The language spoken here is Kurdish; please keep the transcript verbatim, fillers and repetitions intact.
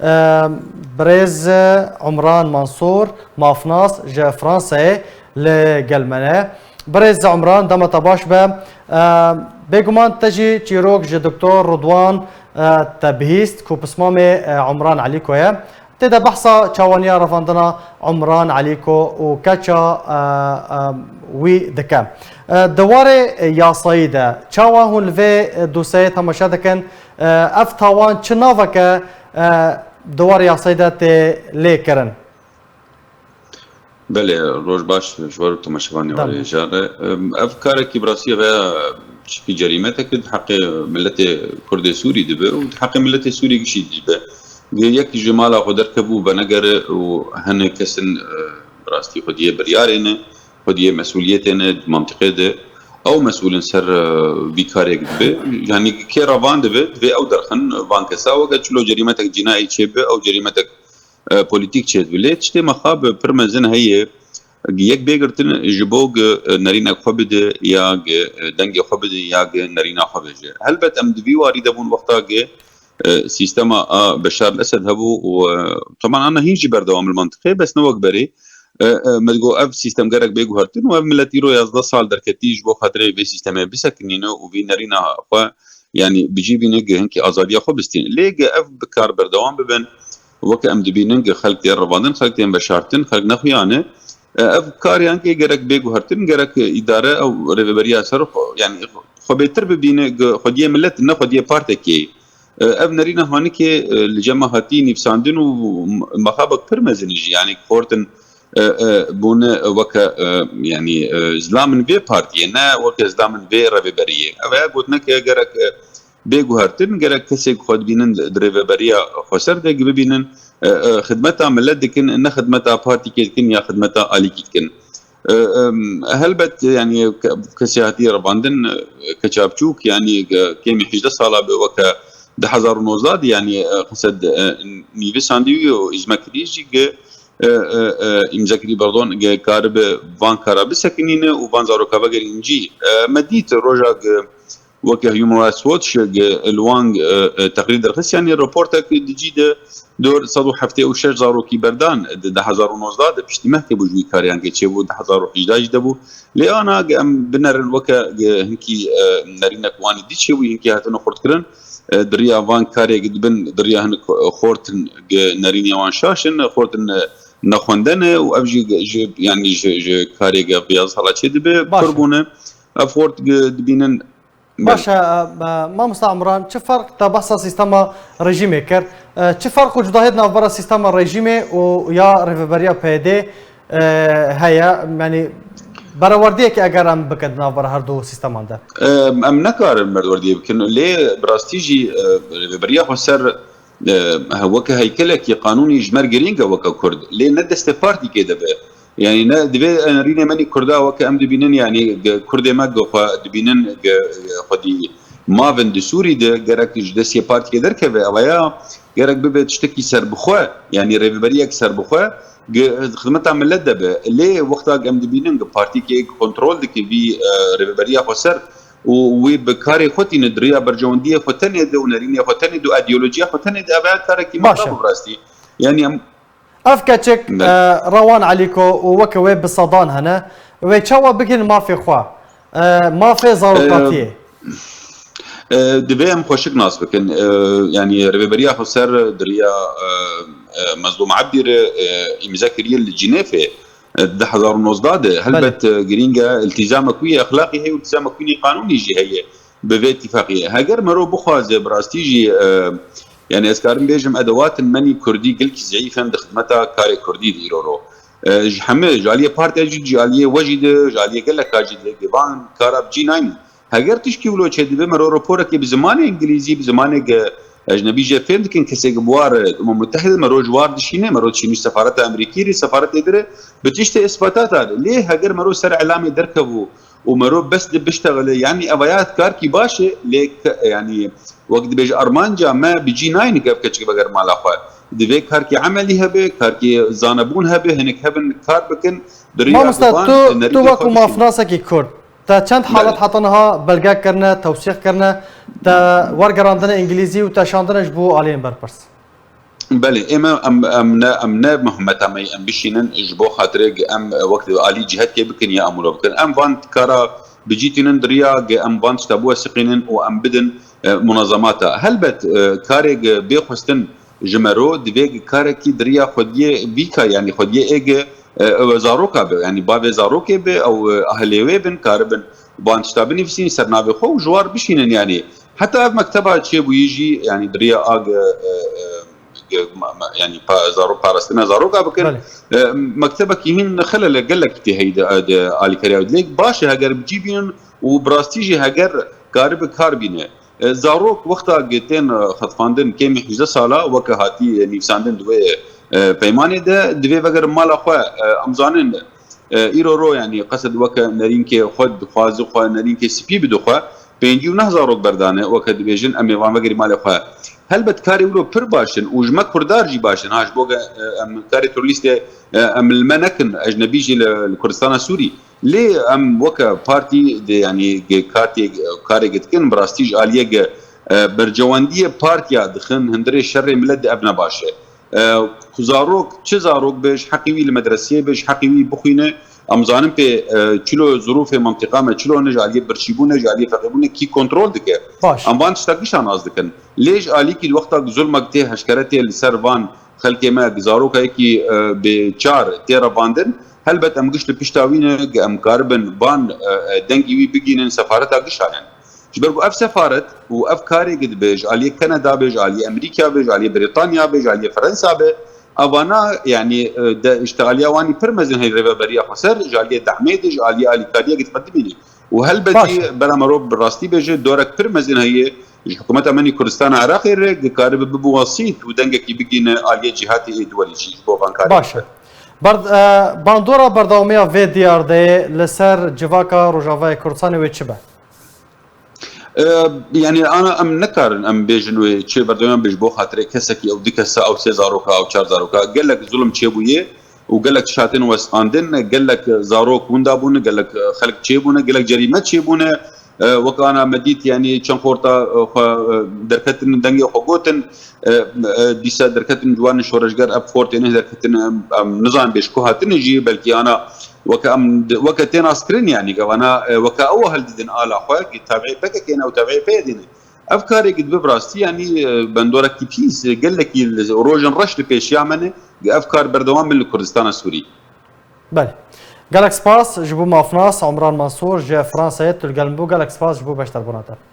Birêz Umran Mansur, mafnas ji Fransayê li gel me ne. Birêz Umran, dema te baş be. Bêguman te jî çîrok ji Doktor Ridwan te bihîst ku pismamê Umran Elîko ye. Tê de behsa çawaniya revandina Umran Elîko û keça wî dike. Di warê yasayî de çawa hûn li vê dosyayê temaşe dikin? Ev tawan çi naveke di warê yasayî de tê lê kirin? Belê, roj baş ji we û temaşevanê we re jî re. Ev karekî bi rastî ve çikî cerîmetek di heqê miletê Kurdê Sûrî dibe û di heqê miletê Sûrî gişî dibe. Yek ji mala xwe derkebû venegere û hinek kesin, e, bi rastî xwediyê biryarê ne, xwediyê mesûliyetê ne di mantiqê de. Ew mesûl in ser, e, vî karê dibe. Yanî kê re van dibe, divê ew derxin van kesa. Weke çilo cerîmetek cînayî çêbe, ew cerîmetek, e, polîtîk çêdibe. Lê tiştê mexab pir mezin heye. Yek bê girtin ji bo gi, e, nerînek xwe bide ya gi, e, dengê xwe bide ya gi nerîna xwe bêje. Helbet em di vî warî de bûn wexta gi, e, sîstema a Beşar el-Esed hebû û, e, teman ana hîn jî berdewam li mantiqê, bes ne wek berê. E, e, me digot ev sîstem gerek bê guhertin û ev milet îro yazdeh sal derketî ji bo xatirê vê sîstemê bisekinîne û vî nerîna xwe, yanî bi cî bîne gi hinkî azadiya xwe bistîne. Lê gi ev bi kar berdewam bibin, weke em dibînin gi xelk tên revandin, xelk tên veşartin, xelk nexuya ne. E, ev kar yan kê gerek bê guhertin, gerek îdare ew rêveberiya ser xwe, yanî xwe bêtir bibîne gi xwediyê milet, ne xwediyê partekê. E, ev nerîna hanikê, e, li cem me hatî nivîsandin û mexabek pir mezin jî, yanî xortin, e, e, bûne weke, e, yanî, e, zilamên vê partiyê, ne weke zilamên vê rêveberiyê. Ev ya gotineke gerek, e, bê guhertin, gerek kesê ku xwe dibînin di rêveberiya xweser de, gi bibînin, e, e, xidmeta milet dikin, ne xidmeta partîkê dikin ya xidmeta alîkî dikin. E, em, helbet, yanî, ke-, kesê hatiye revandin, e, keça biçûk, yanî, ke-, kêmî hejdeh sala be weke du hezar û nozdeh de, yanî, e, qised, e, nivîsandî û îzme kirî jî ge, e, e, e, îmze kirî, pardon, ge karibe van kara bisekinîne û van zaroka vegerîn cî. E, me dît roja ge weke Human Rights Watch, e, li wan, e, e, teqrîr derxist, yanî raportek di cî de dor sed û heftê û şeş zarokî berdan di du hezar û nozdeh de piştî mehkê bû ji wî kariyan ke çêbû du hezar û hejdeh jî de bû. Lê ana ge em binerin weke ge hinkî, e, nerînek wanî dî çêbû, hinkî hatine xurtkirin. E, di riya van karê ge dibin, di riya hinek xortin ge nerînê wan şaş in, xortin, e, nexwendene û ev jî ge ji, yanî ji, ji karê ge bi yazdeh sala çêdibe, Baş e. Pir bûne. Ev xort ge dibînin Baş e, e, e, mamosta Umran, çi ferq te behsa sîstema rejîmê kir? E, çi ferq û cudahiyê di navbera sîstema rejîmê û ya rêveberiya P Y D, e, heye? Yanî berewerdiyekê eger em bikin di navbera her du sîsteman de? E, em nekarin berewerdiyê bikin. Lê bi rastî jî, e, rêveberiya xweser, e, weke heykelekî qanûnî ji me re girîng e weke Kurd. Lê ne destê partîkê de be. Yanî ne divê nerînê me nî Kurda weke em dibînin, yanî ge Kurdê me ge xwe dibînin ge, ge xwedî mavin di Sûrî de gerek ji destê partiyê derkeve, ev ya gerek bibe tiştekî serbixwe, yanî rêveberiyek serbixwe ge xidmeta milet de be. Lê wexta ge em dibînin ge partîkê kontrol dike vî, e, rêveberiya xweser û wî bi karê xwe tîne di riya berjewendiyê xwe tenê de û nerînê xwe tenê de û îdeolojiya xwe tenê de, ev ya karekî Baş e. Mexab bi rastî. Yanî em Ev keçik, Belê. e, Rewan Elîko û weke wê bi sedan hene, wê çawa bigihîn mafê xwe? E, mafê zarokatiyê. E, e, divê em xweşik nas bikin. E, yanî rêveberiya xweser di riya, e, e, Mezlûm Ebdî re, e, îmze kiriye li Cinêfê, e, du hezar û nozdeh de. Belê. Helbet, e, girîng e, îltîzamekuyê exlaqî heye û îltîzamekuyê qanûnî jî heye. Bi vê îtîfaqiyê. Heger mero bixwaze, bi rastî jî, e, yanî ez karim bêjim, edewatên me nî kurdî gelkî zeîf in di xidmeta karê kurdî de îro ro. E, ji heme, ji aliyê partiya jî, ji aliyê we jî de, ji aliyê geleka jî de, ge van kara bi cî nayne. Heger tişkî wilo çêdibe, mero raporekê bi zimanê îngilîzî, bi zimanê ge ecnebî jê fêm dikin, kesê ge bi wa re Umem Mutehide, mero ji war dişîne, mero dişîne ji sefareta Amerîkî re, sefaretê dire, bi tiştê îsbatata re. Lê heger mero ser îlamê derkevû, û mero bes di biştexile, yanî ev ya karkî baş e, lê ke-, yanî wek dibêje armanca me bi cî nayîne ke ev keçik veger mala xwe. Divê karkî emelî hebe, karkî zanebûn hebe, hinek hebin kar bikin, di riya Mamosta, divan tu, tu nerînê wek xwe bişîne. Mafnasekî Kurd, te çend Belê. Halet heta niha belge kirine, tewsîq kirine, te wergerandine îngilîzî û te şandine ji bo aliyên berpirs? Belê, ême em, em ne, em ne muhimeta me em bişînin ji bo xatirê em wek alî cîhetkê bikin ya em wilo bikin. Em van kara bi cî tînin di riya ge em van tişta biwesiqînin û em bidin, e, munezemata. Helbet, e, karê ge bê xwestin ji me ro divê ge karekî di riya xwediyê vîka, yanî xwediyê ê ge, e, ew zaroka be, yanî bavê zarokê be, ew, e, ahlê wê bin, karibin van tişta binivîsîn ser navê xwe û ji war bişînin, yanî heta ev mekteba çêbûyî jî, yanî di riya a ge, e, e, ge, ma-, ma-, yanî pa-, zarok, parastina zaroka bikin. Belê. E, mektebekî hîn xelele gelekî tê heyî de, de alîkariya wê. Lê baş e heger bi cî bînin û bi rastî jî heger karibe kar bîne. E, zarok wexta ge tên, e, xetfandin kêmî hejdeh sala weke hatî, e, nivîsandin di wê, e, peymanê de divê vegerin mala xwe. E, em zanin, e, îro ro, yanî qesed weke nerînkê xwe dixwazi xwe, nerînkê spî bidixwe, pêncî û neh zarok berdane, weke dibêjin, em ê van vegerî malê xwe. Helbet karê wilo pir baş in û ji me Kurdar jî baş in. Ha, ji bo ge, e, em karê terorîstê, e, em li me nekin, ecnebî jî li, li Kurdistana Sûrî. Lê em weke partî de, yanî ge kartê, karê ge dikin, bi rastî ji aliyê ge, e, bercewendiyê partiya dixin, hundirê şerê milet de ev ne baş e. E, ku zarok, çi zarok be, ji heqî wî li medreseyê be, ji heqî wî bixwîne. Em zanin pê, e, çilo zirûfê mentiqa me çilo ne, ji aliyê birçîbûne, ji aliyê feqîrbûne kî kontrol dike. Baş. Em van tişta gişa nas dikin. Lê ji alîkî di wexta ku zulmek tê, heşkere tê li ser van xelkê me, ku zarokayekî, e, bê çar tê revandin, helbet em giş li pişta wî ne, ku em karibin van, e, e, dengî wî bigînin sefareta gişa ne. Ji ber ku ev sefaret û ev karê ge dibe, ji aliyê Kanada be, ji aliyê Amerîka be, ji aliyê Brîtanya be, ji aliyê Fransa be, evana, yanî, e, de, ji aliya wan jî pir mezin heye rêveberiya xweser, ji aliyê dehmê de, ji aliyê alîkariya ge diqedimîne. Û helbet Baş. jî bera merov bi rastî bêje, dorek pir mezin heye ji hikûmeta me nî Kurdistana Iraqê re, ge karibe bibe wesît û dengekî bigîne aliyê cîhatê ê duwelî jî ji bo van karê Baş e. bibe. Berd-, e, bandora berdewamiya vê diyardeyê li ser civaka Rojavayê Kurdistanê wê çi be? E, yanî ana em nikarin em bêjin wê çi berdewam bê ji bo xatirê kesekî ew du kesa ew sê zaroka ew çar zaroka. Gelek zulm çêbûye û gelek tişt hatin westandin, gelek zarok winda bûne, gelek xelk çêbûne, gelek cerîme çêbûne. E, wek ana me dît, yanî çend xorta, e, xwe, e, derketin dengê xwe gotin, e, e, dîsa derketin ciwanên şoreşger ev xortê ne derketin, em, em nizanin bê ji ku hatine jî, belkî ana weke em, weke tê naskirin, yanî gavana, e, weke ew hildidin ala xwe, ki tabiî P K K ne ew tabiî P Y D ne. Ev karê ki dibe bi rastî, yanî, e, bendorekî pîs, e, gelekî li rojên reş li pêşiya me ne, ev kar berdewam bin li Kurdistana Sûrî. Belê. Gelek spas ji bo mafnas Omran Mansur ji Fransayê tu li gel min bû. Gelek spas ji bo beşdarbûna te.